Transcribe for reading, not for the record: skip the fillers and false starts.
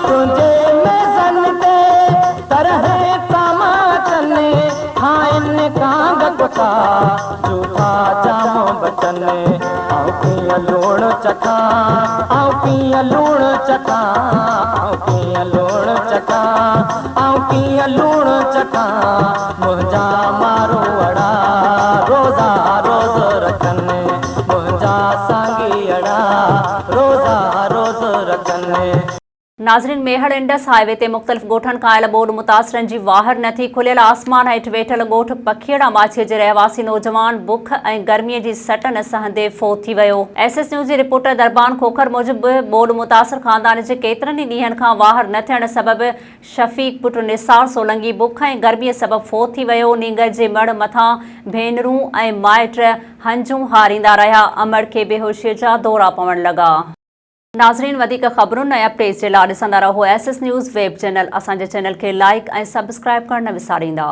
تنهنجي ميزن تي طرحين طعام اچن، کائن ڪانگ ڪتا، جهوٺا جام بچن. آئون ڪيئن لوڻ چکان، آئون ڪيئن لوڻ چکان، آئون ڪيئن لوڻ چکان، آئون ڪيئن لوڻ چکان، منهنجا ماروئڙا روزا روز رکن، منهنجا سانگيئڙا روزا روز رکن. ناظرين ميهڙ انڊس هاء وي تي مختلف ڳوٺن کان آيل ٻوڏ متاثرن جي واهر نه ٿي، کليل آسمان هيٺ ويٺل ڳوٺ پکيئڙا ماڇي جي رهواسي نوجوان بک ۽ گرمي جي سٽ نه سهندي فوت ٿي ويو. ايس ايس نيوز جي رپورٽر دربان کوکر موجب ٻوڏ متاثر خاندان جي ڪيترن ئي ڏينهن کان واهر نه ٿيڻ سبب شفيق پٽ نثار سولنگي بک ۽ گرمي سبب فوت ٿي ويو، نينگر جي مڙهه مٿان ڀينرون ۽ مائٽ هنجون هاريندا رهيا، امڙ کي بيهوشي جا دورا پوڻ لڳا. ناظرين وڌيڪ خبرن ۽ اپڊيٽس جي لا ڏسندا رهو S S news web channel اسان جي چينل کي لائيڪ ۽ سبسڪرائيب ڪرڻ نه وساريندا.